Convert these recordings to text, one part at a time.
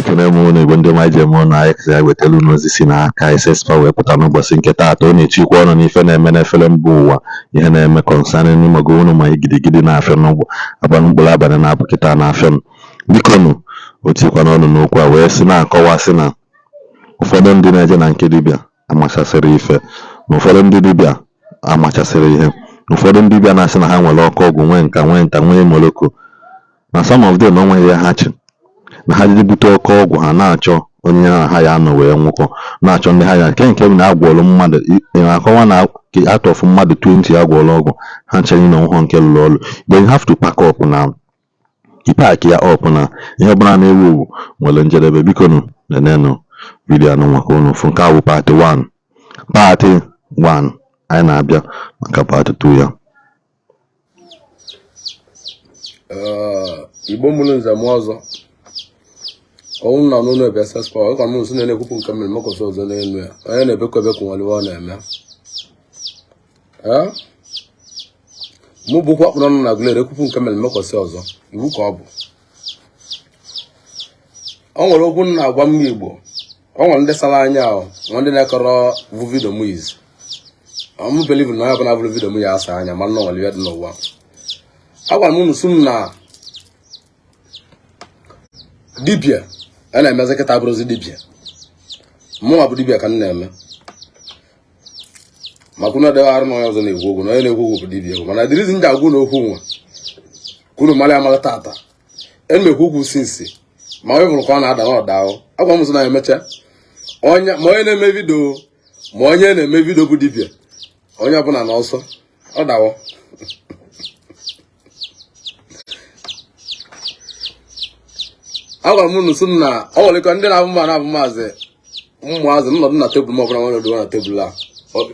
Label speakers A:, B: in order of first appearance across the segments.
A: Ekene m unu, Igbo ndị ọma ji eme ọnụ. Anyị ka wetara unu ozi si n'aka SS Power wee pụta n'ụbọchị nke taata. Ọ na-etikwa ọnụ n'ife na-eme n'efere mba ụwa, ihe na-eme concerning ịmago unu ma gidigidi na-afịa n'ụgbọ agbanụ mkpụrụ abalị na-abụ kịta na-afịa. Biko nụ, o tikwana ọnụ n'okwu a wee sị na-akọwa sị na ụfọdụ ndị na-eje na nke dibịa amachasịrị ife, na ụfọdụ ndị dibịa amachasịrị ihe, na ụfọdụ ndị dibịa na-asị na ha nwere ọkụ ọgwụ, nwee nka, nwee nta, nwee moloko, na some of them onweghị ihe ha chi na ha jide bute ọkụ ọgwụ. Ha na-achọ onye ya na ha ya anọ wee nwụkọ, na-achọ ndị ha ya nke bụ na agwọrọ mmadụ. Ị na-akọwa na out of mmadụ 20 agwọrọ ọgwụ, ha ncheghị na onwe nke lụrụ ọrụ. Then you have to pack up now, i pack ya up na ihe ọbụla na-ewu ewu nwere njedebe. Biko nụ, nenenụ video anụ ka unu fụ. Nke a bụ part 1, part 1. Anyị na-abịa maka part 2 ya.
B: Igbo mụrụ nze m ọzọ, ọnwụ na n'ụlọ ebe SS Power ịkwa m nso na-ekwupụ nke mmiri mekọsị ọzọ n'elu ya. Onye na-ebekọ ebekọ nwere ọ na-eme. Mụ bụkwa kpụrụ ọnụ na Aguleri ekwupụ nke mere mekọsị ọzọ, iwu ka ọ bụ. O nwere okwu m na-agwa m Igbo. O nwere ndị sara anya ahụ, nwe ndị na-ekọrọ vụ video m izi. M believe na onye ọbụla vụrụ video m ya asa anya ma nọ nwere ihe dị n'ụwa. Agwara m unu sụ m na dibịa a na-emezi kịta bụrụzi dibịa. Mụnwa bụ dibịa ka m na-eme, maka unu edeghị arụ na onye ọzọ na-ekwu okwu, na onye na-ekwu okwu bụ dibịa. Mana the reason ji agwa unu okwu nwa ka unu mara amara tata emekwu okwu since ma onye bụrụ ka ọ na-ada na ọda ahụ. Agwa m sị na emecha onye ma onye na-eme video ma onye na-eme video bụ dibịa, onye ọbụla na ọsọ ọ dawo. Agwara m unu sị m na ọ nwere ike ndị na-abụ ma na-abụ maazị ụmụazị nnọdụ na tebụl m ọbụla nwere odowe na tebụl a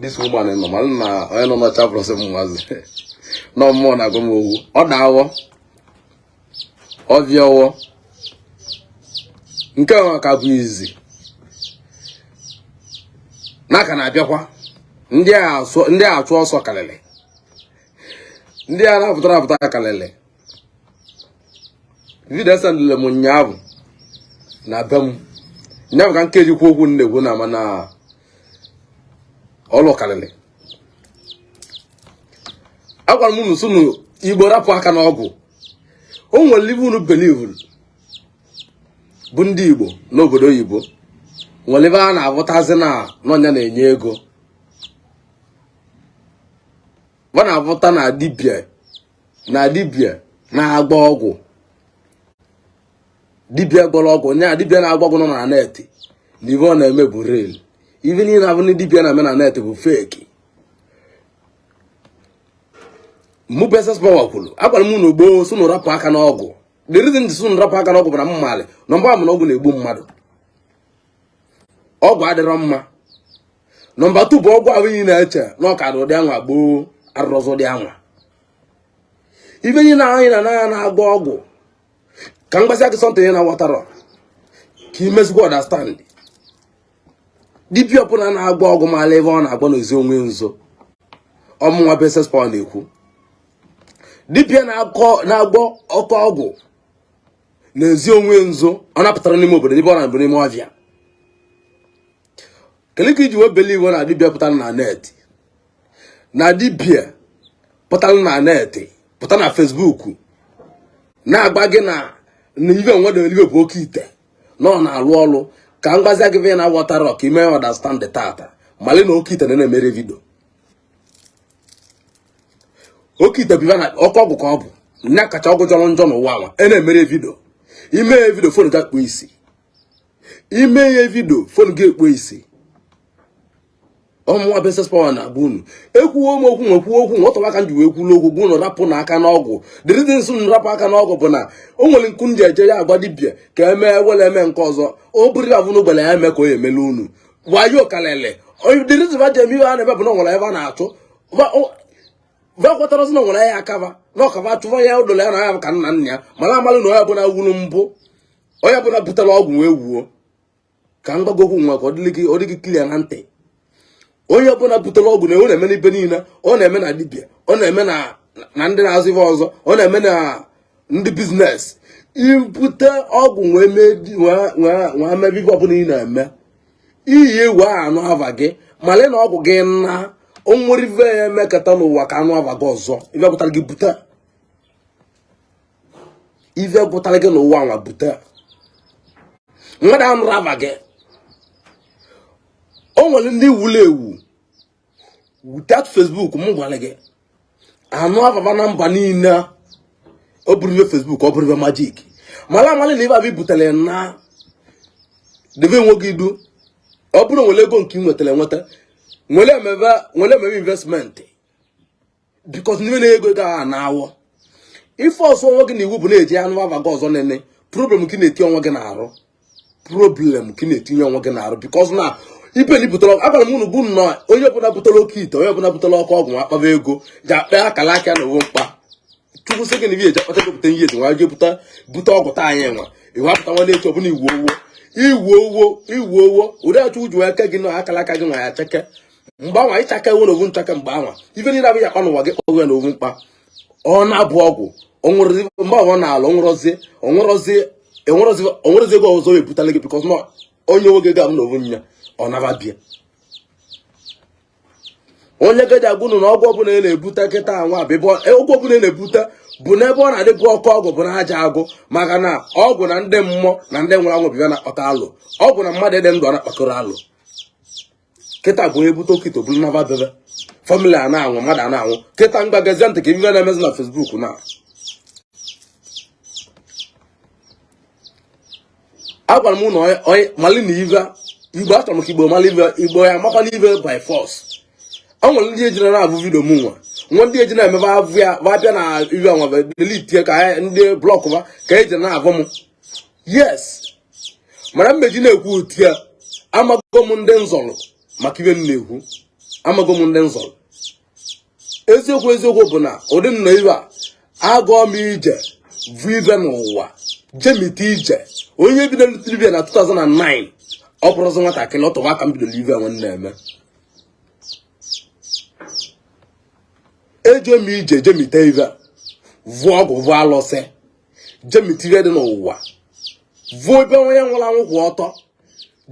B: this woman nọ ma na onye nọ n'ọcha bụrụsị ụmụazị nọ mmụọ na-agwa m okwu. Ọ dawo, ọ bịawo nke nwa ka bụ izi n'aka na-abịakwa. Ndị a achụ ọsọ karịrị ndị a na-apụtara apụta karịrị. Video sendịrị m ụnyaahụ na be m ụnyaahụ ka nkeji kwu okwu na-ekwu na mana ọlụ karịrị. Agwara m unu sị unu Igbo rapụ aka n'ọgwụ. O nwere ibe unu believe bụ ndị Igbo n'obodo oyibo nwere ebe a na-abụtazi na n'ọnya na-enye ego ba na-abụta na dibịa na dibịa na-agba ọgwụ, dibịa gwọrọ ọgwụ nya, dibịa na-agba ọgwụ nọ na net, na ibe ọ na-eme bụ real. Ibe niile abụ ndị dibịa na-eme na net bụ fake. Mụ bụ SS Power kwuru, agwara m unu gboo sị unu rapụ aka n'ọgwụ. The reason ji sị unu rapụ aka n'ọgwụ bụ na m malị na mgbe na ọgwụ na-egbu mmadụ, ọgwụ adịrọ mma. Number 2 bụ ọgwụ ahụ ị na-eche na ọ ka dị ụdị anwa gboo arụrọzọ ụdị anwa. Ibe niile anyị na anaghị na-agba ọgwụ ka m gbasịa gị something na ghọtara ka imezikwa understand. Dibịa ọbụla na-agba ọgwụ maala ebe ọ na-agba n'ezi onwe nzo. Ọmụnwa bụ SS Power na-ekwu, dibịa na-agwọ ọkọ ọgwụ n'ezi onwe nzo, ọ napụtara n'ime obodo dibịa ọ na-abụ n'ime ọfịa. Kedu ka iji wee believe na dibịa pụtara na net, na dibịa pụtara na net, pụta na Facebook na-agba gị na na ive nwe dị bụ oke ite na ọ na-alụ ọlụ? Ka m gbazie gị na ghọtara ka ime understand tata, mali na oke ite na na-emere video. Oke ite bụ na ọkụ ọgwụ ka ọ bụ nya kacha ọgwụ jọrọ njọ n'ụwa nwa. E na-emere video, ime ya video, phone ga-ekpo isi. Ime ya video, phone ga-ekpo isi. Ọmụnwa bụ SS Power na-agba unu ekwuo m okwu nwe kwuo okwu nwọtọwa ka m ji wee kwulu okwu gwa unu rapụ na aka n'ọgwụ. The reason unu rapụ aka n'ọgwụ bụ na o nwere nkụ ndị eje ya agwa dibịa ka eme wele eme nke ọzọ o buru abụ n'ụgbele ya eme ka o emele unu wayo kalele. The reason ba ji eme ihe a na-eme bụ na o nwere ebe a na-achụ va kwetara na nwere ya akaba na ọkaba chụwa ya ụdọla ya na ya ka nna nna ya mara amalụ na onye ọbụla wuru mbụ, onye ọbụla butere ọgwụ wee wuo. Ka m gbagokwu nwa ka ọ dị gị clear na ntị. Onye ọbụla butere ọgwụ na ọ na-eme n'ibe niile, ọ na-eme na dibịa, ọ na-eme na ndị na-azụ ife ọzọ, ọ na-eme na Ndị business ibute ọgwụ wee mebe ife ọbụla ị na-eme iyi ewu ahụ anụ ava gị male na ọgwụ gị na o nwere ife ya emekata n'ụwa ka anụ ava gị ọzọ. Ife gwụtara gị bute, ife gwụtara gị n'ụwa nwa bute. Mmadụ anụrụ ava gị. O nwere ndị wulu ewu without Facebook m gwara gị anụ ava va na mba niile. Ọ bụrụ ife Facebook, ọ bụrụ ife magic, mara amali na ife abụ butere na debe enwe gị idu. Ọ bụrụ nwere ego nke ị nwetara enweta, nwere emebe investment, because n'ime na ego ego a na-awọ ife ọsọ onwe gị na iwu bụ na-eji anụ ava gị ọzọ nene. Problem ka ị na-eti onwe gị na-arụ, problem ka ị na-etinye onwe gị na-arụ, because na ibe na ibutere. Agwara m unu bụ nnọọ onye ọbụla butere oke ite, onye ọbụla butere ọkụ ọgwụ akpaba ego ji akpa akala aka na owo mkpa. Chukwu sị gị na ibe eji akpata ego bute ihe eji nwa jee bute bute ọgwụ taa anyị nwa iwapụta nwa na-echi ọbụla iwu owo iwu owo iwu owo ụdị achụ uju eke gị na akala aka gị nwa ya cheke mgbe anwa ịchaka ewu na ovu nchaka mgbe anwa ife niile abụghị akpa n'ụwa gị kpọgụ ya na ovu mkpa. Ọ na-abụ ọgwụ onwere mgbe ọ na-alụ onwerozi onwerozi enwerozi onwerozi ego ọzọ ebutala gị, because na onye nwoke ga-abụ na ovu nya ọ naba bịa. Onye gaji agwụ na ọgwụ ọbụla ị na-ebute kịta anwa bụ ebe ọgwụ ọbụla ị na-ebute bụ n'ebe ọ na-adịbụ ọkụ ọgwụ bụ na aja agụ, maka na ọgwụ na ndị mmụọ na ndị nwụrụ anwụ bịa na-akpata alụ. Ọgwụ na mmadụ dị ndụ na-akpakọrọ alụ. Kịta bụ onye bute okito bụrụ naba bebe family a na-anwụ, mmadụ a na-anwụ kịta. Mgbagazie ntị ka ife na-emezi na Facebook na agwara m na onye mali na ive Igbo achọrọ m ka Igbo mali ive Igbo ya amakwa n'ive by force. O nwere ndị ejina na-abụ video m nwa nwa ndị eji na-emebe avụ ya bịa na ive nwa delete ka ndị block ba ka eji na-avụ m. Yes, mana mmeji na-ekwu otu ya, amago m ndị nzọlụ maka ibe m na-ekwu, amago m ndị nzọlụ. Eziokwu eziokwu bụ na ụdị m nọ ibe a agụọ m ije vụ ive n'ụwa jemite ije. Onye bidoro dibịa na 2009 ọ bụrụzi nwatakịrị ọ tọwa aka m bidoro ive nwanne eme eje m ije jemite ive vụọ ọgwụ vụọ alụsị jemite ive dị n'ụwa vụọ ebe onye nwụrụ anwụ kwụ ọtọ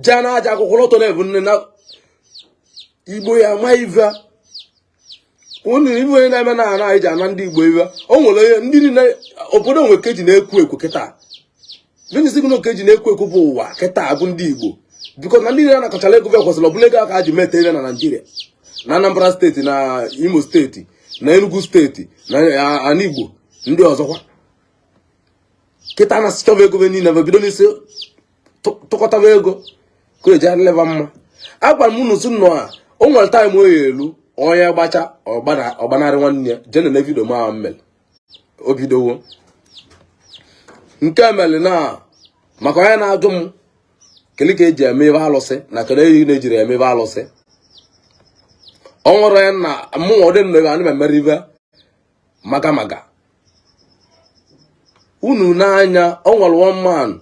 B: jee na aja akwụkwọ ọtọ na-ebu nne na Igbo ya ama ive unu ibe onye na-eme na ana anyị ji ana ndị Igbo ive. O nwere onye ndị niile obodo nwe keji na-ekwu ekwu kịta venisi gị na okeji na-ekwu ekwu bụ ụwa kịta bụ ndị Igbo, because na ndị niile anakọchara ego kwesịrị ọbụla ego aka ji mete ive na Naịjirịa, na Anambra steeti, na Imo steeti, na Enugu steeti, na ana Igbo ndị ọzọkwa. Kịta na chọba ego niile bido n'isi tụkọtaba ego ka eji adịleba mma. Agwara m unu sị nọ a o nwere time oyi elu onye gbacha ọgbanarị nwanne ya jee na video m ahụ mmele o bidowo nke emele na maka onye na-ajụ m kele ka eji eme ebe alụsị na kedu eyi na-ejiri eme ebe alụsị. O nwere onye na mụnwa ụdị nnọọ ebe ana m emere ibe maga maga unu n'anya. O nwere one man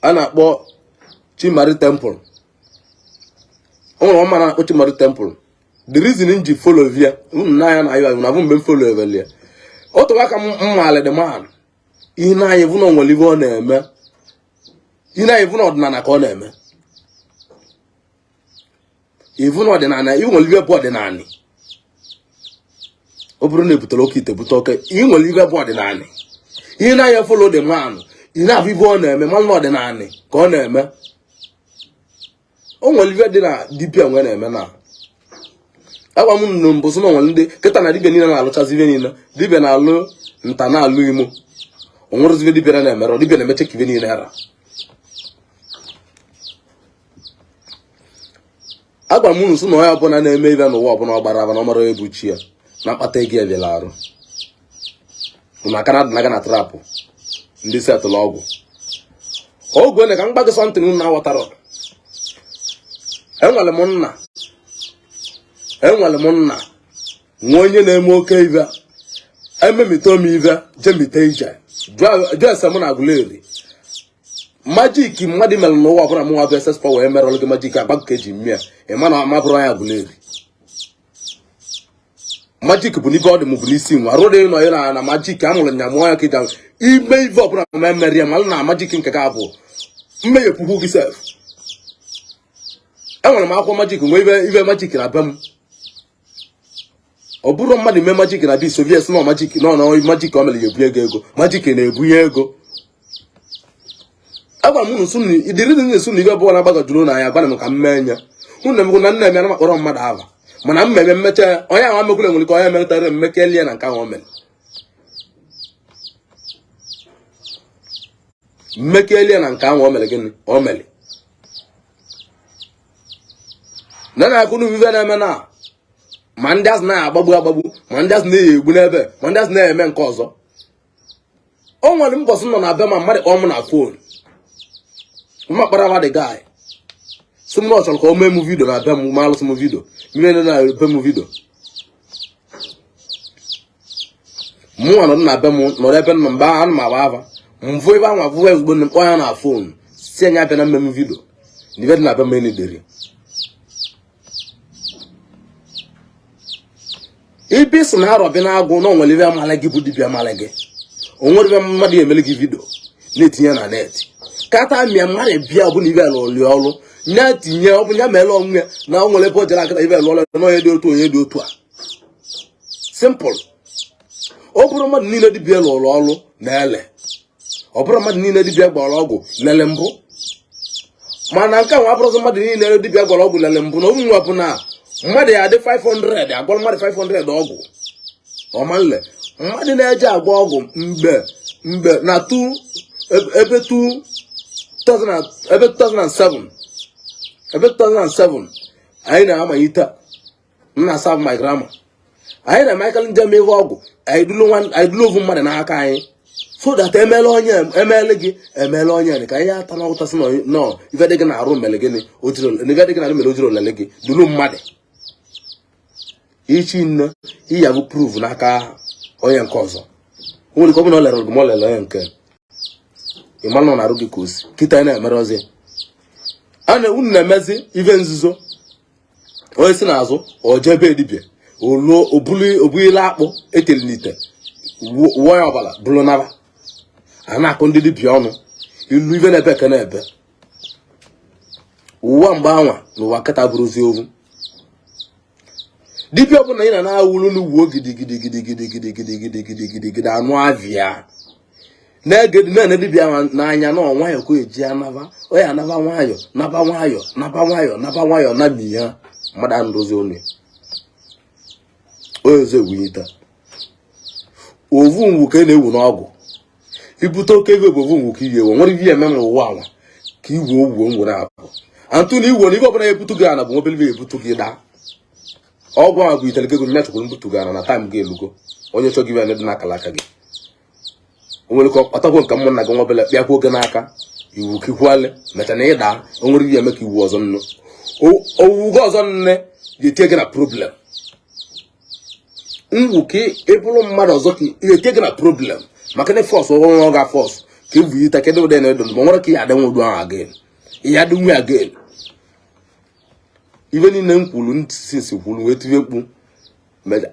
B: a na-akpọ Chimari Temple. O nwere one man a na-akpọ Chimari Temple. The reason m ji follow via unu n'anya na ayo na bụ mgbe m follow evelia otu aka m maali the man ihe na-anya bụ na o nwere ibe ọ na-eme, ihe na-anya bụ na ọdịnala ka ọ na-eme, ivu na ọdịnala ị nwere ibe bụ ọdịnala. Ọ bụrụ na ebutere oke ite bute oke ị nwere ibe bụ ọdịnala. Ihe na-anya follow the man ị na-abụ ibe ọ na-eme malụ na ọdịnala ka ọ na-eme. O nwere ibe dị na dibịa nwe na-eme na agwa m nụ mbụ sị na onwere ndị kịta na dibịa niile na-alụchazi ibe niile. Dibịa na-alụ nta na-alụ imo onwerezi ibe dibịa na-emere dibịa na-emeche ka ibe niile ara. Agwa m unu sị na onye ọbụla na-eme ibe n'ụwa ọbụla ọ gbara aba na ọ mara ebu chi ya na mkpata ego ya bịara arụ na aka na-adịnaga na trap ndị setụlụ ọgwụ ogwe na ka m gbago something unu na-aghọtara. Enwere m nna, enwere m nna nwa onye na-eme oke ive ememite m ive jemite ije jụọ ese m na Aguleri magic mmadụ mere n'ụwa ọbụla mụnwa bụ SS Power emerọlụ gị magic agba ka eji mmịa ị ma na amabụrụ anya Aguleri. Magic bụ n'ibe ọ dị m bụ n'isi nwa arụ dị nọ ya na magic a mụrụ nya mụọ ya ka ịja ime ife ọbụla ma emere ya malụ na magic nke ka bụ mmehie kwukwu gị sef. Enwere m akwụkwọ magic, nwee ibe ibe magic na be m. Ọ bụrụ mmadụ mee magic na bi soviet nọ magic nọ na magic o mere ya ebunye gị ego. Magic na-ebunye ego. Agwara m unu sụ na idiri dị na-esu na ibe bụọ na-agbagojuru na anya gwara m ka m mee nye unu na emekwu na nna eme na makpọrọ mmadụ ava mana mmemme mmecha onye ahụ amekwula nwere ka onye meretara mmekelie na nke ahụ o mere mmekelie na nke ahụ o mere. Gịnị o mere na na-akụ n'ife na-eme na ma ndị azụ na-agbagbu agbagbu, ma ndị azụ na-egbu n'ebe, ma ndị azụ na-eme nke ọzọ. O nwere mbọsị nọ na be ma mmadụ kpọọ m na phone, mma kpara ma the guy sị m na ọ chọrọ ka o mee m video na be m, ma alụsị m video mmiri na be m video. Mụnwa nọ na be m nọrọ ebe nọ mgbe anụ m agba ava mvụ ebe anwa vụ ezigbo nne m kpọọ ya na phone si anya bịa na mme m video na ibe dị na be m enideri ibe si na arọ bi na-agụ na onwere ibe amala gị bụ dibịa amala gị onwere ibe mmadụ emele gị video na-etinye na net kata mịa mmadụ bịa ọbụla ibe lụrụ ọrụ nya tinye ọ bụ nya mere onwe ya na o nwere ebe o jere akịta ibe lụọrọ na onye dị otu onye dị otu a. Simple. Ọ bụrụ mmadụ niile dibịa lụrụ ọrụ na-ele, ọ bụrụ mmadụ niile dibịa gbara ọgwụ lele mbụ, mana nke a nwa abụrụzi mmadụ niile dibịa gwara ọgwụ lele mbụ na ụmụ nwa bụ na mmadụ ya adị 500 agwara mmadụ 500 ọgwụ ọmanle mmadụ na-eje agwọ ọgwụ mgbe mgbe na 2 ebe 2 ebe 2007 ebe 2007 anyị na-amalite m na serve my grandma anyị na Michael njem ive ọgwụ anyị dulu ovu mmadụ n'aka anyị so that emele onye emele gị emele onye ka anyị ata na ụtasị nọ ife dị gị na-arụ mere gịnị ife dị gị na-arụ mere ojiri olele gị dulu mmadụ ichi nne iya bụ proof n'aka onye nke ọzọ. O nwere ike ọ bụ na ọ lere gị ma ọ lere onye nke ịma nọ na-arụ gị ka o si kịta na-emere ozi a na unu na-emezi ife nzuzo. Onye si n'azụ o jee be dibịa oluo obuile akpụ eteli n'ite wụọ ya ọbara bụrụ naba a na-akụ ndị dibịa ọnụ ilu ife na-ebe ka na-ebe ụwa mgbe anwa na ụwa kịta bụrụzi ovu dibịa ọbụla ị na na-awụrụ n'ugwu gidigidigidigidigidigidigidi anụ avịa na-ege na-ene dibịa n'anya na nwayọ ka eji anaba onye anaba nwayọ naba nwayọ naba nwayọ naba nwayọ na mi ya mmadụ anụrụzi onu ya onye ọzọ ewunyite ovu ngwu ka ị na-ewu n'ọgwụ ibute oke ego bụ ovu ngwu ka iyi ewu nwere ihe eme n'ụwa anwa ka iwu owuwe ngwu na-abụ antụ na iwu na ibe ọbụla ebutu gị ana bụ nwobele ibe ebutu gị daa ọgwụ ahụ bụ itere gị ego mmechụkwuru mbutu gị ana na time gị elugo onye chọ gị bịa dị n'akala aka gị o nwere ka ọkpatakwo nke ụmụnna gị nwobele kpịakwa oge n'aka iwu kikwuale mecha na ịda o nwere ihe eme ka iwu ọzọ nnu owugo ọzọ nne ga-etinye gị na problem ngwu ka ị bụrụ mmadụ ọzọ ka ị ga-etinye gị na problem maka na force ọnwa ọ ga force ka e buyi ta kedu ụdị na-edo ma nwere ka ị adị nwe udu ahụ again ị ya adị nwe again ibe niile m kwuru ntị kwuru wee tinye mkpu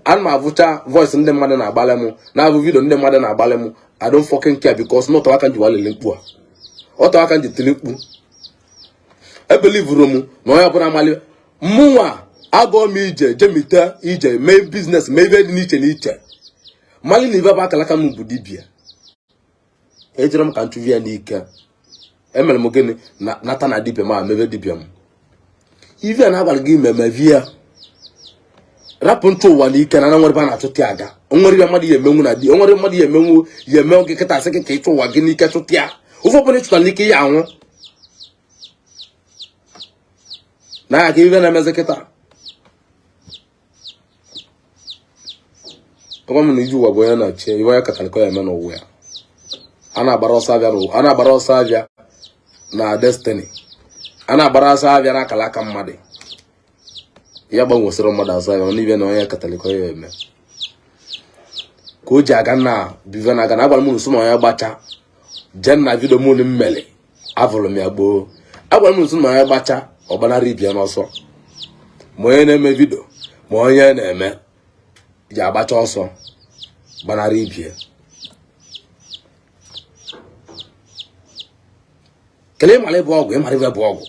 B: ana m avụcha voice ndị mmadụ na-agbalị m na-abụ video ndị mmadụ na-agbalị m. I don't fucking care because n'ọtọ aka m ji walele mkpu a ọtọ aka m ji tiri mkpu ebelivuru m na onye ọbụla mali mụnwa agụọ m ije jemite ije mee business mee ibe dị n'iche n'iche mali na ibe bụ akalaka m bụ dibịa ejere m ka m chụvi ya n'ike emere m gịnị nata na dibịa ma mebe dibịa m ife a na-agwara gị meme ya rapụ ntụ ụwa n'ike na nwere ebe a na-achụta ya aga onwere ihe mmadụ ya emenwu na di onwere mmadụ ya emenwu ya eme gị kịta asị gị ka ịchụ ụwa gị n'ike chụta ya ofe ọbụla ịchụtara n'ike ya anwụ na ya ka ife na-emezi kịta ọgwa m na iji ụwa bụ onye na-achị iwe ya katara ka ya eme n'ụwa ya a na-agbara ọsọ abịa a na-agbara ọsọ abịa na destiny a na-agbara ọsọ abịa na akara aka mmadụ ya gbanwesịrị mmadụ azụ abịa mana ibe na onye katara ka ya eme ka o ji aga na bive na aga na agwara m nso na onye gbacha jee na video mụ mmele avụrụ m ya gboo agwara m nso na onye gbacha ọ gbanarị ibia n'ọsọ ma onye na-eme video ma onye na-eme ji agbacha ọsọ gbanarị ibie. Kelee ịmara bụ ọgwụ, ịmara ibe bụ ọgwụ.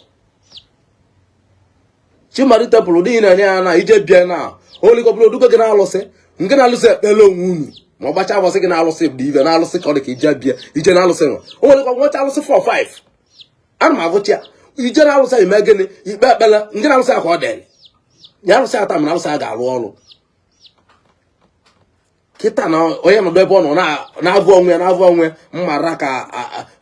B: Chimaru Temple dị na-enye ya na ije bịa na olikọbụla odugo gị na-alụsị nke na-alụsị ekpele onwe unu ma ọ gbacha abọsị gị na-alụsị bụ ibe na-alụsị ka ọ dị ka ije bịa ije na-alụsị nwa o nwere ka nwecha alụsị 4 5 ana m agụcha ya ije na-alụsị ime gịnị ikpe ekpele nke na-alụsị ya ka ọ dịrị ya alụsị ata mana alụsị a ga-arụ ọrụ kịta na onye nọdụ ebe ọ nọ na-avụ onwe ya na-avụ onwe mma ra ka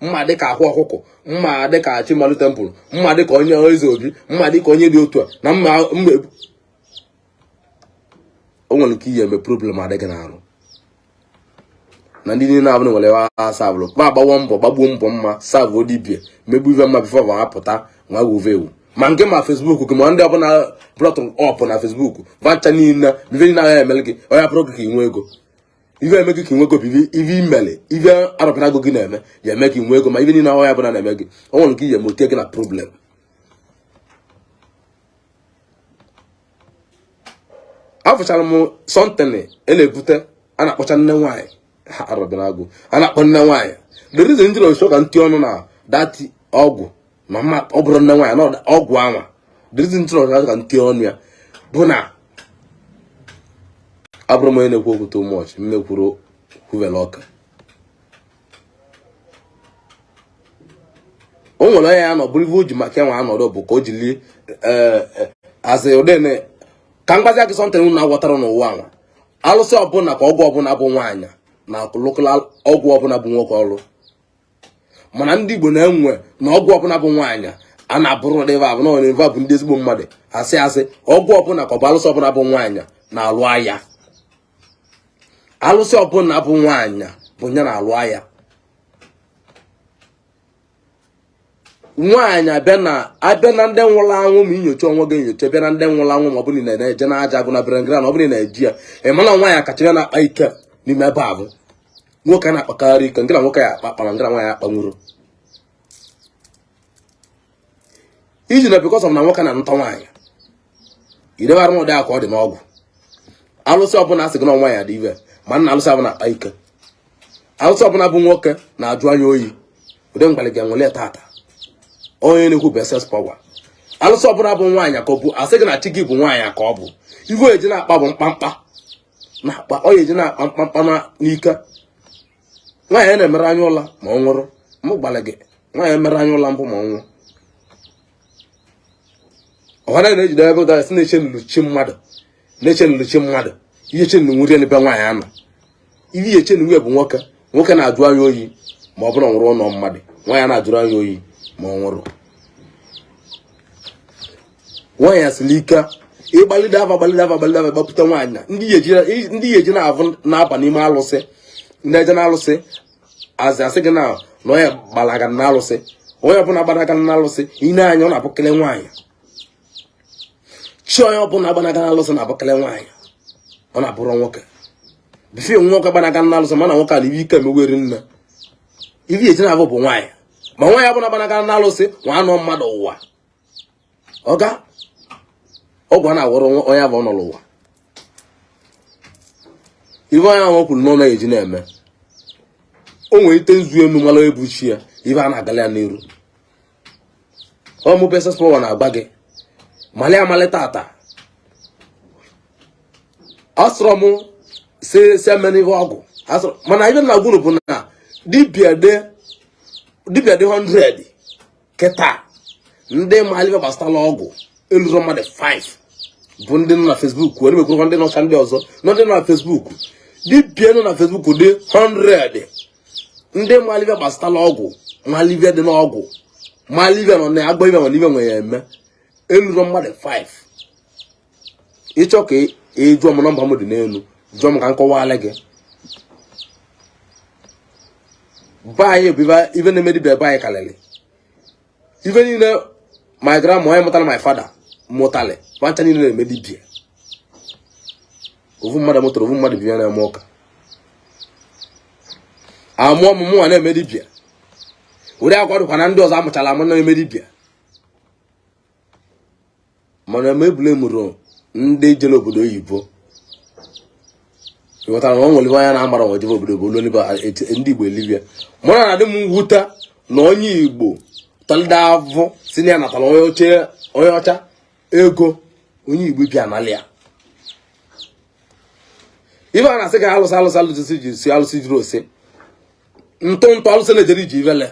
B: mma dịka akwa ọkụkọ, mma dịka Chimalu Temple, mma dịka onye eze obi, mma dịka onye dị otu a na mma mma o nwere ike iyi eme problem adịghị n'arụ na ndị niile abụrụ nwere ha savụrụ ma agbawo mbọ gbagbuo mbọ mma savụ dibia megbu ive mma before ha pụta nwa wuve ewu ma nke ma Facebook gị ma ndị ọbụla brought up na Facebook vancha niile ive niile agha emere gị onye bụrụ gị ka ị nwee ego ive eme gị ka ị nwee ego bụ ive imele ive arọpịra gị na-eme ya eme ka ị nwee ego ma ive niile ọya bụla na-eme gị o nwere nke ihe ma otie gị na problem. Afụchara m something e na-ebute a na-akpọcha nne nwaanyị ha arọbịa a na-akpọ nne nwaanyị. The reason ndị na ka ntị ọnụ na that ọgwụ ma mma ọ bụrụ nne nwaanyị na ọgwụ anwa, the reason ndị na ka ntị ọnụ ya bụ na abụrụ m onye na-ekwu okwu too much mmekwuru kwuvele ọka. O nwere onye ya nọ bụrụ ife o ji maka enwe anọdụ bụ ka o jiri asị ụdịnị ka mgbazi gị something unu aghọtara n'ụwa nwa. Alụsị ọbụla ka ọgwụ ọbụla bụ nwaanyị na lụkụla ọgwụ ọbụla bụ nwoke ọrụ, mana ndị Igbo na-enwe na ọgwụ ọbụla bụ nwaanyị a na-abụrụ ebe abụ na ebe bụ ndị ezigbo mmadụ asị asị ọgwụ ọbụla ka ọ bụ alụsị ọbụla bụ nwaanyị na-alụ agha. Alụsị ọbụla bụ nwaanyị bụ ya na-alụ agha. Nwaanyị abịa na abịa na ndị nwụrụ anwụ ma inyocha onwe gị enyocha bịa na ndị nwụrụ anwụ ma ọ bụrụ na na-eje n'aja agụ na brengra na ọ bụrụ na na-eji ya ị mana nwaanyị akacha ya na-akpa ike n'ime ebe ahụ. Nwoke na-akpakarị ike nke na nwoke ya akpa akpa ma nke na nwaanyị akpanwuru iji na because of na nwoke na-anụta nwaanyị idebara m ụdị aka ọ dị n'ọgwụ. Alụsị ọbụla asị gị na nwaanyị adị ive ma nna alụsị ọbụla akpa ike. Alụsị ọbụla bụ nwoke na-ajụ anya oyi ụdị mgbalị ga-enwele tata onye na-ekwu bụ SS power. Alụsị ọbụla bụ nwaanyị ka ọ bụ asị gị na chi gị bụ nwaanyị ka ọ bụ ive eji na-akpa bụ mkpamkpa na-akpa ọ eji na-akpa mkpamkpa n'ike. Nwaanyị na-emere anya ụla ma ọ nwụrụ m gbalị gị nwaanyị emere anya ụla mbụ ma ọ nwụrụ ọhara na-ejide ebe ụda si na-eche nlu chi mmadụ na-eche nlu chi mmadụ ihe che nlu nwere n'ebe nwaanyị anọ ihe ihe che nlu bụ nwoke nwoke na-ajụ anya oyi ma ọ bụrụ nwụrụ ụlọ mmadụ nwaanyị na-ajụrụ anya oyi ma ọ nwụrụ nwaanyị asịrị ike ịgbalide afa gbalide afa gbalide afa gbapụta nwaanyị ndị ya eji na-avụ na-aba n'ime alụsị ndị eje na alụsị azị asị gị na na onye gbalaga na alụsị onye ọbụla gbanaga na alụsị ine anya ọ na-abụkele nwaanyị chi onye ọbụla gbanaga na alụsị na-abụkele nwaanyị ọ na-abụrụ nwoke before nwoke gbanaga na alụsị mana nwoke ala iwe ike emeweri nne iwe eji na-abụ bụ nwaanyị ma nwaanyị ọbụla gbanaga na alụsị nwa anọ mmadụ ụwa ọga ọgwụ a na-awọrọ onye abụ nọ n'ụwa ife onye ahụ kwuru n'ọnụ eji na-eme o nwere ite nzu enu mara ebuchi ya ife a na-agala ya n'iru ọmụ SS power na-agba gị mali amali tata asọrọ m si si emena ihe ọgwụ asọrọ mana ife na agwụrụ bụ na dibịa dị 100 kịta ndị maali ife gbasara ọgwụ eluro mmadụ 5 bụ ndị nọ na Facebook were mekwurukwa ndị nọcha ndị ọzọ nọ ndị nọ na Facebook dibịa nọ na Facebook dị 100 ndị maali ife gbasara ọgwụ maali ife dị n'ọgwụ maali ife nọ na agbọ ife nwere ife nwere ya eme eluro mmadụ 5 ịchọ ka ị jụọ m nọmba m dị n'elu jụọ m ka m kọwala gị be anyị bụ ife na-eme dibịa be anyị karịrị ife niile my grandma onye mụtara my father mụtalị pancha niile na-eme dibịa ofu mmadụ mụtara ofu mmadụ bịa na-eme ụka amụọ m mụnwa na-eme dibịa ụdị akwa dịkwa na ndị ọzọ amụchara amụ na-eme dibịa mana m ebule mụrụ ndị jere obodo oyibo Ịghọtara na ọ nwere onye na-amara nwe jebe obodo bụ olu ndị Igbo elibia. Mụ na na-adị m mwute na onye Igbo talida avụ si na ya natara onye ọcha ego, onye Igbo bịa nalị ya. Ife a na-asị ka alụsị alụsị alụsị ji si alụsị juru ose ntụ ntụ alụsị na-ejere ije ivele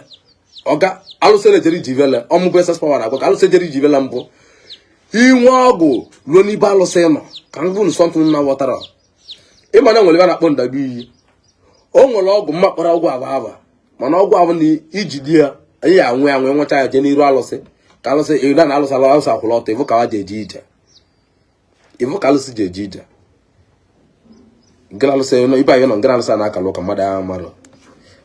B: ọga alụsị na-ejere ije ivele ọmụbụ SS Power na-agwa ka alụsị ejere ije ivele mbụ inwe ọgwụ ruo n'ibe alụsị nọ ka m gụnụ sọntụ na ghọtara ịma na nwere ebe a na-akpọ ndagbu iyi. O nwere ọgwụ mma kpara ọgwụ aba aba, mana ọgwụ ahụ na iji di ya anyị ya anwụ ya nwee nweta ya jee n'iru alụsị ka alụsị ịda na alụsị alụsị akwụrụ ọtọ ịfụ ka ha ji eje ije, ịfụ ka alụsị ji eje ije. Ngara alụsị ibe anyị nọ ngara alụsị a na-akala ụka mmadụ ahụ mara,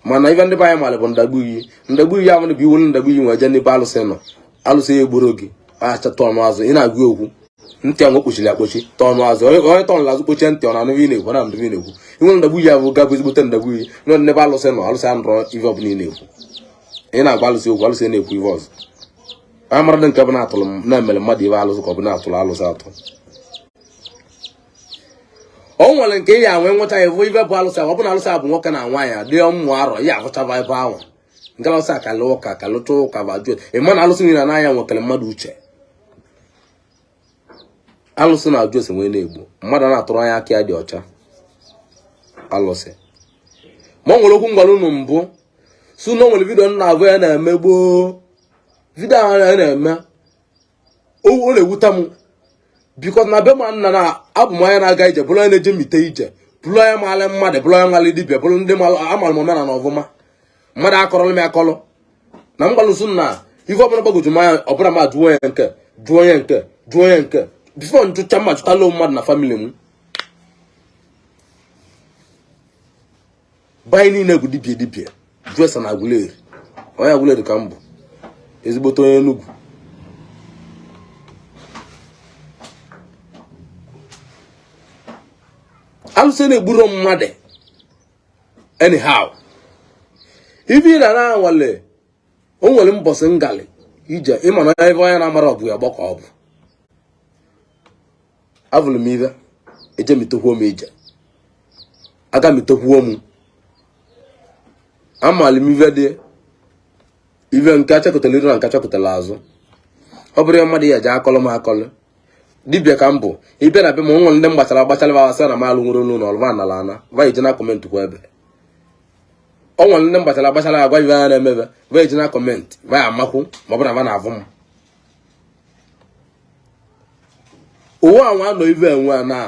B: mana ibe ndị be anyị mara bụ ndagbu iyi. Ndagbu iyi ahụ bụ iwu ndagbu iyi nwee jee n'ebe alụsị nọ, alụsị ya egboro gị achata ọnụ azụ ị na-agụ okwu ntị ahụ kpochiri akpochi tọọ ọnụ azụ onye tọnụrụ azụ kpochie ntị ọ na-anụ ị na-ekwu na ndụ ị na-ekwu. Inwere ndagbu iyi ahụ ga bụ ezigbote ndagbu iyi nọ n'ebe alụsị nọ, alụsị anụrọ ife ọbụla ị na-ekwu, ị na-agwa alụsị okwu, alụsị na-ekwu ife ọzọ. Onye mara dị nke bụ na-atụrụ na-emere mmadụ ibe alụsị ka ọ bụ na-atụrụ alụsị atụ. O nwere nke ya nwee nweta ya bụ ibe bụ alụsị ọ bụ na alụsị bụ nwoke na nwaanyị adị ụmụ arọ ya afụchaba ebe ahụ nke alụsị akala ụka kalụcha ụka bajụ ịma na alụsị niile n'anya nwekere mmadụ uche. Alụsị na-ajụ ose nwee na-egbu mmadụ na-atụrụ anya aka ya dị ọcha alụsị. Ma ọ nwere okwu ngwara unu mbụ su na o nwere video nna abụọ ya na-eme gboo, video ahụ ya na-eme ọ na-ewute m because na be ma nna na abụ m onye na-aga ije, bụrụ onye na-eje mite ije, bụrụ onye maala mmadụ, bụrụ onye maala dibịa, bụrụ ndị amara m omenala ọfụma. Mmadụ akọrọla m akọlụ na m gbalụsụ na ife ọbụla gbagoju m anya ọbụla ma jụọ onye nke jụọ onye nke jụọ onye nke before njụcha mma jụtala mmadụ na family m. Be anyị niile bụ dibịa dibịa jụọ ese na Aguleri, onye Aguleri ka m bụ, ezigbote onye Enugu. Alụsị na-egburo mmadụ anyhow. Ife na na-anwale o nwere mbọsị ngalị ije ịma na ebe onye na-amara ọgụ ya gbakọ ọ bụ avụrụ m ive eje mitekwuo m ije aga mitekwuo m amali m ive dị ive nke achakọtara iru na nke achakọtara azụ. Ọ bụrụ ya mmadụ ya eje akọlụ m akọlụ dibịa ka m bụ ịbịa na be m nwere ndị m gbachara agbachara ba asị na m alụ nwere n'ụlọ ọrụ va nala ana va eje na comment kwa ebe o nwere ndị m gbachara agbachara agwa ive a na-emebe va eje na comment va amakwu ma ọ bụ na va na-avụ m. Ụwa anwa anọ ive enwe na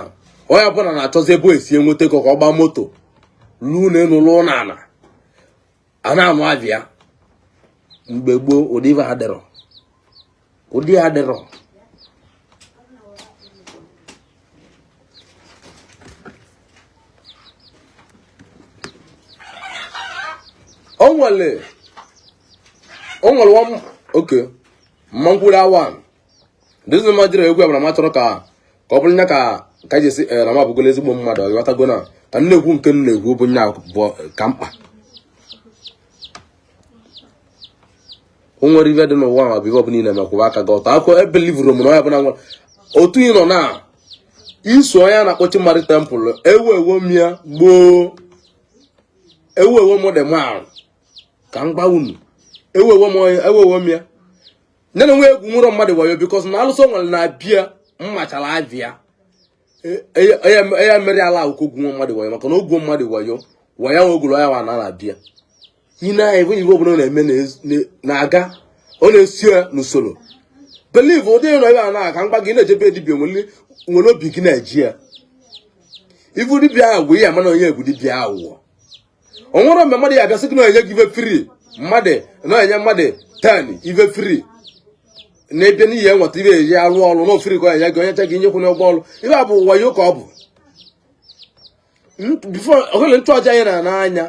B: onye ọbụla na-achọzi ebe o esi enweta ego ka ọ gbaa moto luo na elu lụọ na ala a na-anụ abịa. Mgbe gboo ụdị ive adịrọ, ụdị adịrọ. O nwere one okay mma nkwuru awa ndịzi mma jiri egwu abara ma chọrọ ka ka ọ bụrụ nya ka ka ji esi na m abụgola ezigbo mmadụ ọghọtago na ka m na-ekwu nke m na-ekwu bụ nya bụ ka mkpa. O nwere ife dị n'ụwa ma bụ ife ọbụla ị na-eme kwụba aka gị ọtọ. Akụ ebelivuru m na onye ọbụla nwere otu ị nọ na iso onye a na-akpọ Chimari Temple ewu ewo m ya gboo ewu ewo m dị ma ka m gwa unu ewu ewo m ewu ewo m ya nne na nwe egwu nwụrọ mmadụ wayo because na alụsọ nwere na-abịa mmachara abịa ya mere ala akwụkwọ ogwu mmadụ wayo maka na ogwu mmadụ wayo wayo nwe ogwuru ya wa na na-abịa ị na-ebe ibe ọbụla na-eme na-aga ọ na-esi ya n'usoro believe ụdị nọ ebe a na-aka mgba gị na-ejebe dibịa nwere obi gị na-eji ya ibu dibịa ahụ bụ ihe ama na onye egwu dibịa aghụghọ. O nwere mgbe mmadụ ya abịa sị gị na enye gị ife free, mmadụ na-enye mmadụ 10 ife free na-ebịa n'ihi enweta ibe eji arụ ọrụ na ofiri ka ọ enye gị onye cha gị nyekwu n'ụgwọ ọrụ ife a bụ wayo ka ọ bụ. Before ọhụrụ nchụaja anyị na n'anya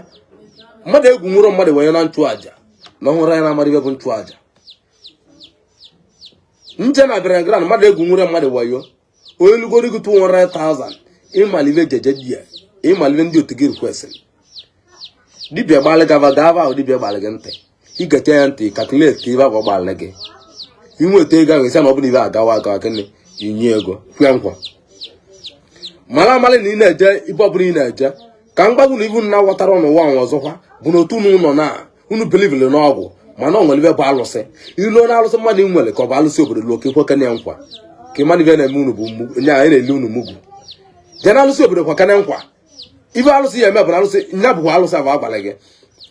B: mmadụ egwu nwụrụ mmadụ wanye na nchụaja na ọhụrụ anyị na-amara ibe bụ nchụaja nje na bịara grand mmadụ egwu nwụrụ mmadụ wayo onye lugoro gị 200,000 ịmalibe jeje di ya ịmalibe ndị otu gị requestịrị dibịa gbalị gava gava ahụ dibịa gbalị gị ntị igete ya ntị calculate ibe ahụ gbalị gị inweta ego ahụ esi na ọ bụla ibe agawa agawa gịnị inye ego kwee nkwa. Mara amalị na ị na-eje ibe ọbụla ị na-eje ka m gwa unu ive unu na-aghọtara n'ụwa nwa ọzọkwa bụ na otu unu nọ na unu belivili n'ọgwụ mana ọ nwere ive bụ alụsị iluo na alụsị mmadụ nwere ka ọ bụ alụsị obodo luo ka ikwekene ya nkwa ka ị mara ive na-eme unu bụ nye anyị na-eli unu mugwu jee na alụsị obodo kwekene nkwa ife alụsị ya eme bụ na alụsị nya bụkwa alụsị abụ agbalị gị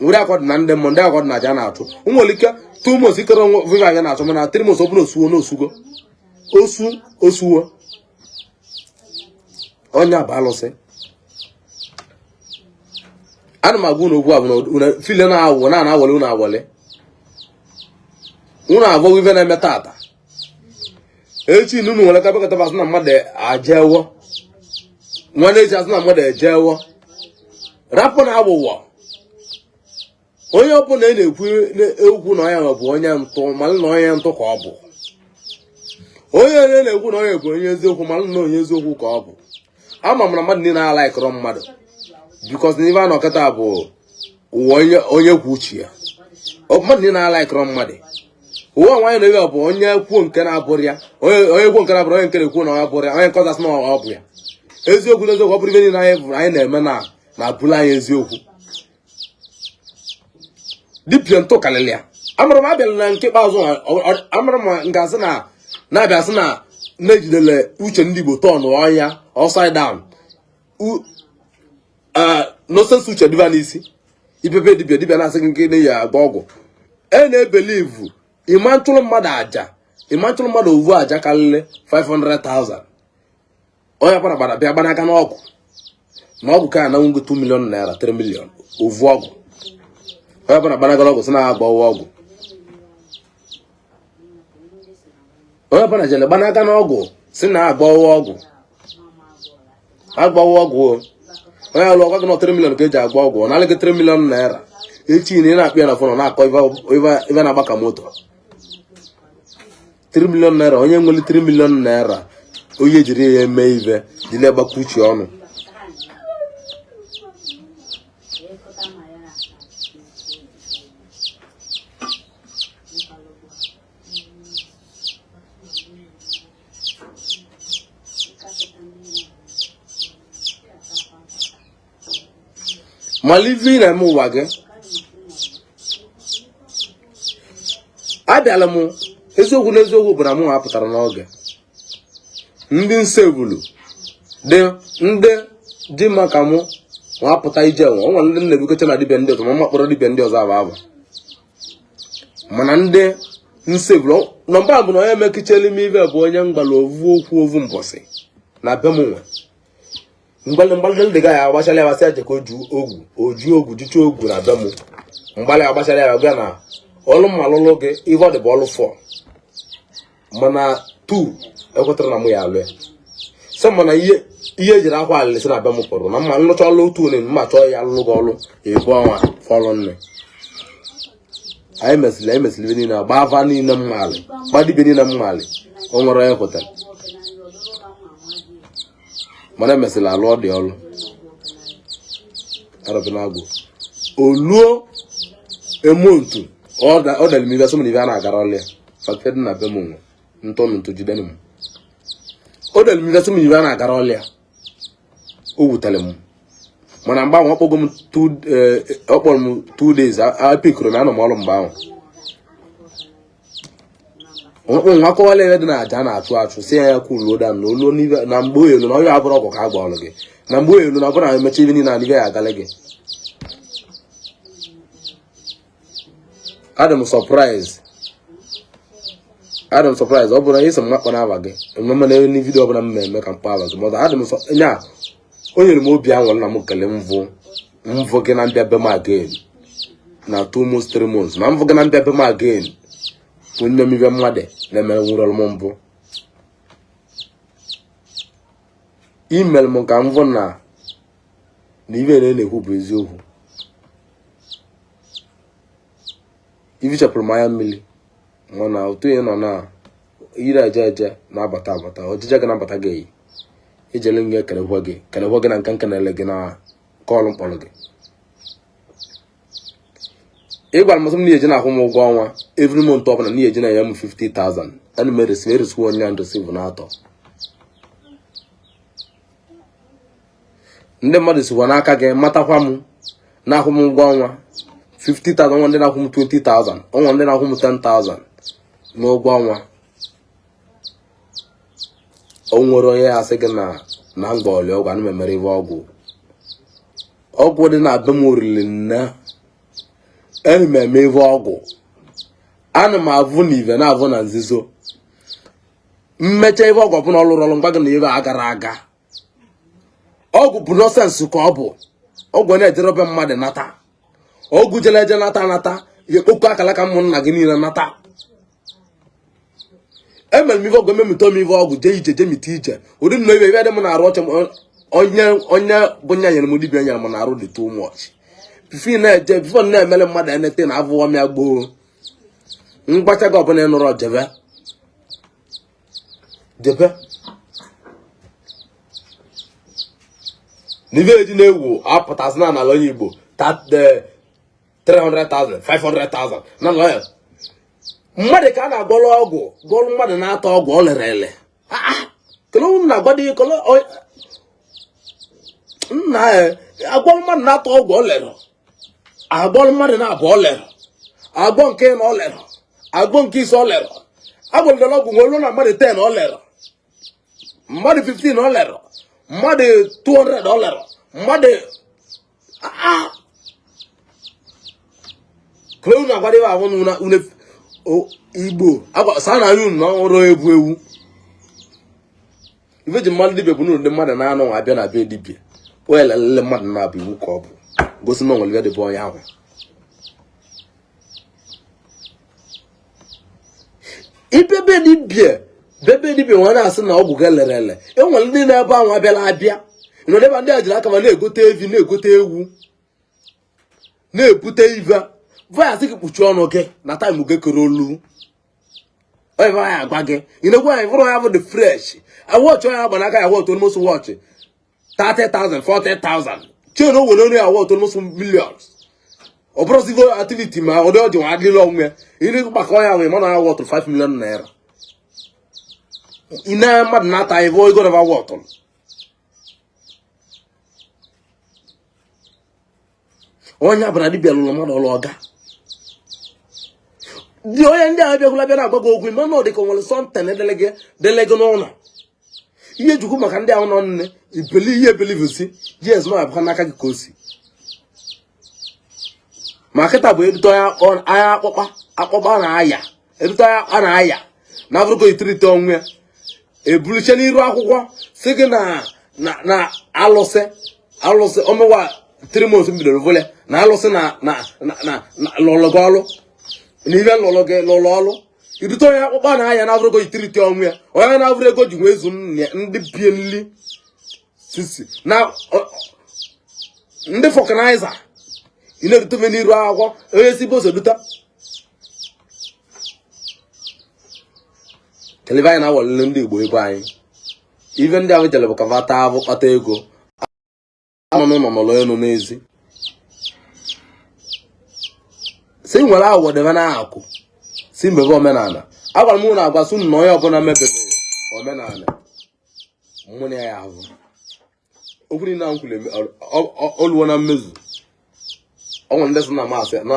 B: were akọ dị na ndị mmụọ ndị akọ dị na aja na-achụ nwere ike 2 months ikere onwe viva anya na-achụ mana 3 months ọ bụrụ osuo na osugo osu osuo onye bụ alụsị ana m agwa unu okwu a bụ na file na-awụ na na-awọle unu awọle unu abụghị ife na-eme tata echi na unu nwere ka bekọta asị na mmadụ ajewo nwanne echi asị na mmadụ ejewo rapụ na agbụghọ onye ọbụla ị na-ekwu ekwu na onye bụ onye ntụ malụ na onye ntụ ka ọ bụ onye onye na-ekwu na onye bụ onye eziokwu malụ na onye eziokwu ka ọ bụ ama m na mmadụ niile alaikọrọ mmadụ because na ife a nọkọta bụ ụwa onye kwuo uche ya mmadụ niile alaikọrọ mmadụ ụwa nwaanyị na ihe bụ onye kwuo nke na-abụrụ ya onye kwuo nke na-abụrụ onye nke na-ekwu na ọ bụrụ ya onye nke ọzọ asị na ọ bụ ya eziokwu n'eziokwu ọ bụrụ ife niile anyị na-eme na na-abụrụ anyị eziokwu dibịa ntụ karịrị ya amara m abịala na nke ikpeazụ amara m nke asị na na-abịa sị na na-ejidere uche ndị Igbo turn ọnya upside down nonsense uche dịba n'isi ibebe dibịa dibịa na-asị gị nke na-eyi agba ọgwụ e na-ebelivu ịma nchụrụ mmadụ aja ịma nchụrụ mmadụ ovu aja karịrị 500,000 onye gbara gbara bịa gbanaka n'ọgwụ na ọgwụ ka na nwego 2 million naira 3 million ovu ọgwụ onye gbara gbanaka n'ọgwụ sị na agba ọgwụ onye ọbụla jere gbanaka n'ọgwụ si na agbawa ọgwụ agbawa ọgwụ onye alụ ọgwa gị na 3 million ka eji agba ọgwụ ọ nalị gị 3 million naira echi na ị na-akpọ ya na phone na-akọ ife na-agba ka moto 3 million naira onye nwere 3 million naira onye jiri ya eme ive jiri agbakọ uche ọnụ mala ife ị na-eme ụwa gị abịala m eziokwu n'eziokwu bụ na mụ apụtara n'oge ndị nsevulu dị ndị dị maka mụ nwa apụta ije nwe o nwere ndị na-ebukocha na dibịa ndị ọzọ ma mkpọrọ dibịa ndị ọzọ aba aba mana ndị nsevulu number bụ na onye mekichelu m ive bụ onye mgbala ovu okwu ovu mbọsị na be m nwe mgbalị mgbalị ndị ga ya agbachala ya basị aja ka oju ogwu oju ogwu jucha ogwu na be m mgbalị agbachala ya gwa na ọlụ mma lụlụ gị ife ọ dị bụ ọlụ four mana two ekwetara na mụ ya alụ ya sị mana ihe ihe ejiri akwa alịlị si na be m pụrụ na mma nlụcha ọlụ otu one mma chọọ ya alụlụ gị ọlụ ebu ọnwa fọlụ nne anyị mesịrị anyị mesịrị ibe niile gba afa niile mmalị gba dibịa niile mmalị o nwere onye kwetara mana emesịrị alụ ọ dị ọlụ arọbịnagụ oluo emontu ọ dara m ibe sị m na ibe a na-agara ọlụ ya fakte dị na be m nwe ntụ ntụ jidere m o dere m ibe sị m ibe a na-agara ọlụ ya o wutere m mana mgbe ahụ ọ kpọgo m ọ kpọrọ m 2 days apikụrụ m anọ m ọrụ mgbe ahụ nwa akọwala ebe dị na aja na-achụ achụ si ya ya kwuluo da na oluo na mgbe oyelu na ọya abụrụ ọgwụ ka a gbọrọ gị na mgbe oyelu na ọbụna emecha ibe niile na ibe ya agala gị adị m surprise adị m surprise ọ bụrụ na ịsị m makpọ n'aba gị ememe na ebe video ọbụla m na-eme ka mkpọ aba gị ma adị m nya o nyere m obi aṅụrị na m kele mvụ mvụ gị na mbịa be m again na 2 months 3 months na mvụ gị na mbịa be m again bụ nne m ibe mmadụ na-emere nwere ọrụ m mbụ imere m ka mvụ na na ibe na na-ekwu bụ eziokwu ifichapụrụ m anya mmiri mana otu ị nọ na ire eje eje na-abata abata ojije gị na-abata gị eyi ijele nga ekelekwa gị kelekwa gị na nke nkenele gị na call mkpọrọ gị ị gwara m sị m na eji na-akwụ m ụgwọ ọnwa every month ọbụla na eji na-enye m 50,000 ana m eresi eresiwo onye and receive na atọ Ndị mmadụ sikwa n'aka gị matakwa m, na-akwụ m ụgwọ ọnwa 50,000, o nwe ndị na-akwụ m 20,000, o nwe ndị na-akwụ m 10,000 n'ụgwọ ọnwa. O nwere onye ya asị gị na na m gwọọlị ọgwụ, ana m emere ive ọgwụ. Ọgwụ dị na be m riri nne. Ana m eme ive ọgwụ, ana m avụ na ive na-avụ na nzuzo. M mecha ive ọgwụ ọbụla ọ lụrụ ọrụ, m gwa gị na ive agara aga. Ọgwụ bụ nonsense ka ọ bụ. Ọgwụ na-ejere be mmadụ nata, ọgwụ jere eje nata nata, ekpokọ akalaka ụmụnna gị niile nata. Emere m ive ọgwụ, ememite m ive ọgwụ, jee ije, jee mite ije. Ụdị m na ive ive dị m na-arụ ọchọ onye onye bụ nya nyere m dibịa nyere m na-arụ dị too much. Before na-eje, before na-emere mmadụ enete na avụọ m ya gboo mgbacha gị ọbụla ịnụrụ jebe jebe n'ife eji na-ewu apụtasị na n'ala onye Igbo 300,000 500,000 na ala ya mmadụ ka a na-agwọrọ ọgwụ, gwọrọ mmadụ na-ata ọgwụ ọ lere ele. Kele m na-agwa dị kele nna ya, agwọrọ mmadụ na-ata ọgwụ ọ lere, agwọrọ mmadụ na-abụ ọ lere, agwọ nke na ọ lere, agwọ nke ise ọ lere, agwọrọ ọgwụ nwere na mmadụ 10 ọ lere, mmadụ 15 ọ lere, mmadụ 200 ọ lere, mmadụ kele unu agwara ibe ahụ na unu Igbo saa na anya unu na ọrụ ebu ewu. Ife ji mmadụ dibịa bụ ndị mmadụ na-anọ nwa abịa na be dibịa onye lelele mmadụ na-abụ iwu ka ọ bụ gosi na o nwere dịbe onye ahụ. Ibebe dibịa bebe dibịa nwa na-asị na ọgwụ gị lere ele, e nwere ndị na-ebe ahụ abịala abịa nọdụ ebe ndị a jiri aka ma na-egote evi, na-egote ewu, na-ebute ive vayasị gị kpuchie ọnụ gị na time gị kere olu onye ya agwa gị inekwu anyị fụrụ ya bụ the fresh watch onye agba n'aka ya worth almost watch 30,000 40,000 chain o were onye ya worth almost millions. Ọ bụrụ civil activity ma ọ dị ọjị nwa adịla onwe ya ihe gbakọ ya nwee mana ya worth 5 million naira. Ine mmadụ na-ata ive ego na worth onye abụra dibịa lụrụ mmadụ ọlụ ọga dị onye ndị ahụ bịakwula bịa na-agwa gị okwu mana ọ dị ka o nwere something dele gị n'ụlọ ihe jukwu maka ndị ahụ nọ nne ibeli ihe ebelivusi yes na abụkwa n'aka gị ka o si ma kịta bụ edute anya akpọkpa akpọkpa na-aya edute anya a na-aya na afrịka itirite onwe ya ebuliche n'iru akwụkwọ si gị na na alụsị alụsị ọmụwa 3 months bidoro vole na alụsị na na na na lụlụ gị ọlụ na ibe lụlụ gị lụlụ ọlụ idute onye akpụkpọ na-aya na afrịka itirite onwe ya onye na-avụrụ ego ji nwee ezu ndị bie nli sisi na ndị vulcanizer ị na-erute n'iru akwụkwọ onye si boso duta kelebe anyị na-awalile ndị Igbo ebe anyị ife ndị ahụ jere bụ ka fa taa avụ kpata ego anọ n'ụlọ nọrọ elu n'ezi si nwere aghụghọ debe na akụ si mebe omenala agwara m unu agwa sị unu na onye ọbụla mebere omenala mụ na ya ahụ okwu niile ahụ kwuru oluwo na mmezu. O nwere ndị sị na masị na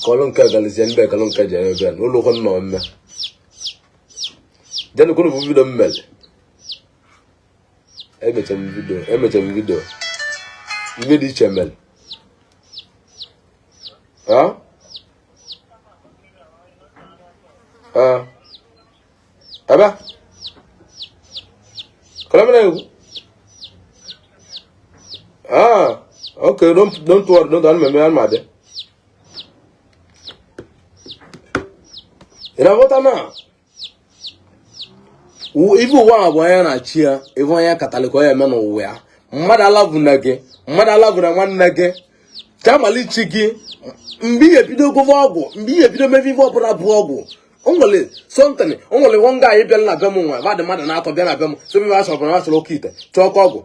B: kọlụ nke galizie mbe kọlụ nke jere ebe na ụlọ ụkwụ nọ mme jenụkwuru bụ video m mere emechara m video emechara m video ife dị iche mere. Ebe kọlọmina egwu. Ah, okay, don't worry, don't worry, meme ma abịa. Ị na-aghọta na ife ụwa a bụ onye na-achị ya, ife onye katalị ka ọ ya eme n'ụwa ya. Mmadụ alavuna gị, mmadụ alavuna nwanne gị kamalichi gị mgbe ị ebido gụva ọgwụ, mgbe ị ebido mebe ife ọbụla bụ ọgwụ. O nwere something, o nwere one guy bịara na be m nwa mmadụ mmadụ na-atọ bịa na be m sị m achọrọ na achọrọ oke ite chọọ ọkụ ọgwụ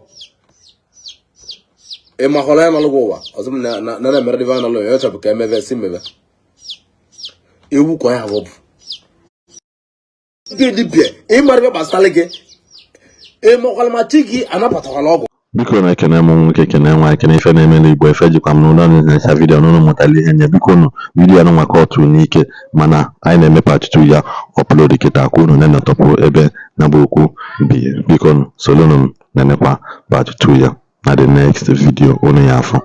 B: ị mahọrọ ya n'ọlụgwụ ụwa ọzọ m na na-emere dịva n'ọlụ ya chọbụ ka emebe si mebe ewu ka ya bụ ndị dibịa ịmara ebe gbasara gị ịmakwala ma chi gị anabatakwala ọgwụ.
A: Biko, na-ekene m nwoke, kene nwaanyị, kene ife na-eme n'Igbo. Efe jikwa m n'ụlọ na-enecha video n'ụlọ mụtara ihe nye. Biko nụ, video anụ nwa ka otu n'ike, mana anyị na-eme part 2 ya upload kịta ka unu nenetọpụ ebe na bụ okwu bi. Biko nụ, solunu m nenekwa part 2 ya na the next video unu ya afọ.